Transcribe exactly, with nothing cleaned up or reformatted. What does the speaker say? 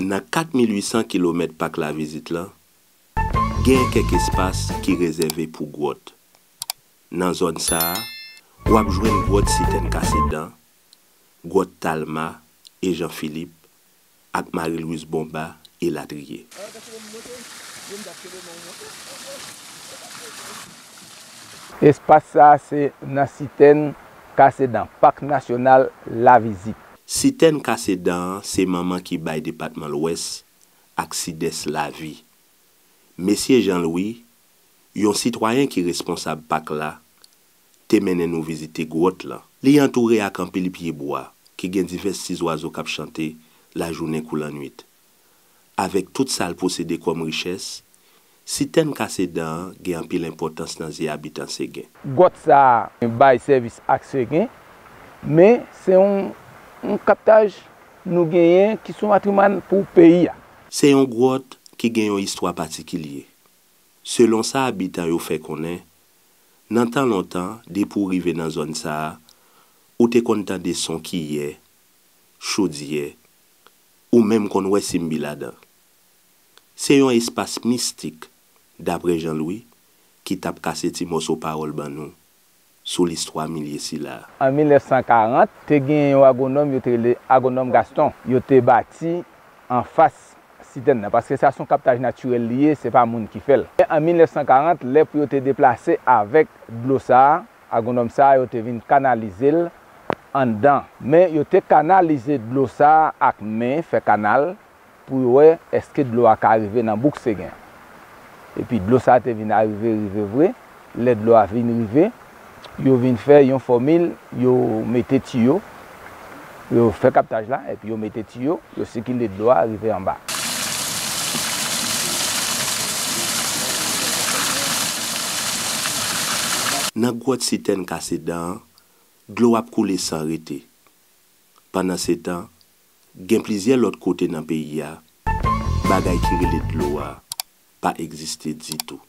Nan kat mil uit san kilomèt pak Lavizit lan, gen kèk espas ki rezève pou gwòt. Nan zòn sa a, w ap jwenn gwòt Sitèn Kasedan, gwòt Talma e Jan Filip, ak Marie Louise Bonba, elatriye. Espas sa a se nan Sitèn Kasedan, Pak Nasyonal Lavizit. Sitèn Kasedan an se manman ki bay depatman Lwès ak Sidès lavi. Mesye Jean Louis, yon sitwayen ki responsab pak la, te mennen nou vizite gwòt lan. Li antoure ak anpil pyebwa ki gen divès ti zwazo k ap chante lajounen kou lannwit. Avèk tout sa l posede kòm richès, Sitèn Kasedan an gen anpil enpòtans nan zye abitan Segen. Gwòt sa a bay sèvis ak Segen, men se yon, yon kaptaj nou genyen ki se yon patrimwàn pou peyi a. Se yon gwòt ki gen yon istwa patikilye. Selon sa abitan yo fè konnen, nan tan lontan, depi w rive nan zòn sa a, ou te konn tande son kiyè, chodyè, ou menm konn wè sinbi ladan. Se yon espas mistik, daprè Jean Louis, ki t ap kase ti mòso pawòl ban nou sou listwa milye sila a. An mil nèf san karant, te gen yon agwonòm yo te rele Agwonòm Gaston. Yo te bati anfas sitèn nan, paske sa se yon kaptaj natirèl li ye, se pa moun ki fè l. Men an mil nèf san karant, lè pou yo te deplase avèk dlo sa a, agwonòm sa a, yo te vin kanalize l anndan. Men yo te kanalize dlo sa a ak men, fè kanal, pou yo wè èske dlo a ka rive nan bouk Segen. Epi dlo sa a te vin arive, rive vre. Lè dlo a vin rive, yo vin fè yon fòmil, yo mete tiyo, yo fè kaptaj la, epi yo mete tiyo, yo sikile dlo a rive anba. Nan gwòt Sitèn Kasedan an, dlo ap koule san rete. Pandansetan, gen plizyè lòt kote nan peyi a, bagay ki rele dlo a pa egziste ditou.